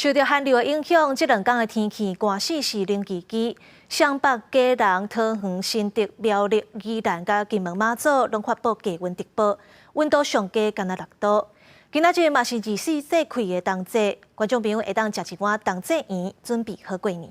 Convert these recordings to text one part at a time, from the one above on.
受著寒流的影響，這兩工的天氣寒死死冷吱吱。雙北、基隆、桃園、新竹、苗栗、宜蘭佮金門、馬祖攏發布低溫特報，溫度上低干焦6度。今仔日嘛是二十四節氣的冬至，觀眾朋友會當食一碗冬至圓，準備好過年。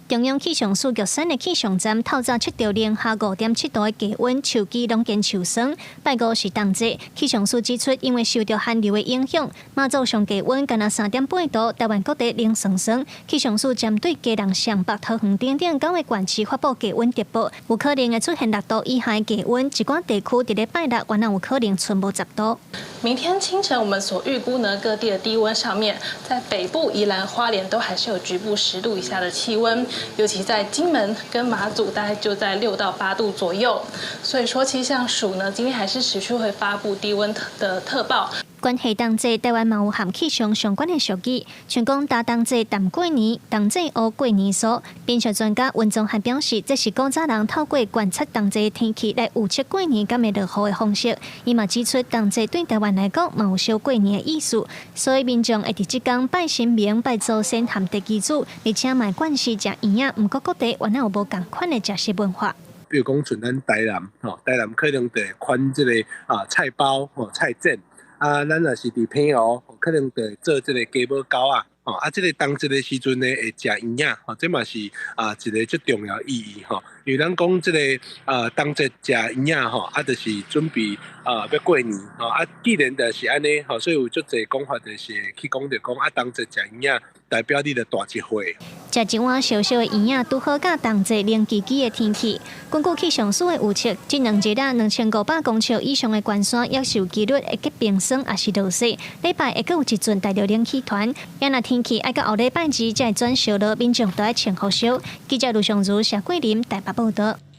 中央氣象署玉山的氣象站透早測著零下5.7度的低溫，手機攏見受霜。拜五是冬至，氣象署指出，因為受著寒流的影響，馬祖上低溫干焦3.8度，台灣各地冷霜霜。氣象署針對基隆、雙北、桃園等等九个縣市發布低溫特報，有可能會出現6度以下的低溫，一寡地區佇咧拜六，原來有可能賰無10度。明天清晨，我們所預估呢，各地的低溫上面，在北部、宜蘭、花蓮都還是有局部10度以下的氣溫。尤其在金門跟馬祖，大概就在6到8度左右。所以說氣象署呢，今天還是持續會發布低溫的特報。關係冬至，台灣嘛有和氣象相關的俗語，像講大冬至談過年，冬至烏過年俗。民俗專家溫宗漢表示，這是古早人透過觀察冬至的天氣來預測過年敢會落雨的方式。伊嘛指出，冬至對台灣來講嘛有小過年的意思，所以民眾會佇這工拜神明、拜祖先和地基主，而且嘛慣勢食圓仔。毋過各地原來有無仝款的食食文化。比如講，像咱台南，吼，台南可能就會款這個啊菜包吼菜粽。啊，咱若是佇澎湖，可能就會做這個雞母糕仔，吼，啊，這個冬至的時陣呢，會食圓仔，吼，這嘛是啊一個足重要意義吼。因為咱講這個啊冬節食圓仔吼，啊，就是準備啊欲過年吼，啊，既然就是按呢，吼，所以有足濟講法就是去講著講啊，冬節食圓仔代表你著大一歲。食一碗燒燒的圓仔，拄好佮冬節冷吱吱的天氣。根據氣象署的預測，這兩日啊，2500公尺以上的懸山猶是有幾率會結冰霜，抑是落雪。禮拜會閣有一陣大陸冷氣團，若天氣愛到後禮拜二才會轉燒熱，民眾都愛穿厚衫。記者盧尚如、謝桂林台北報道。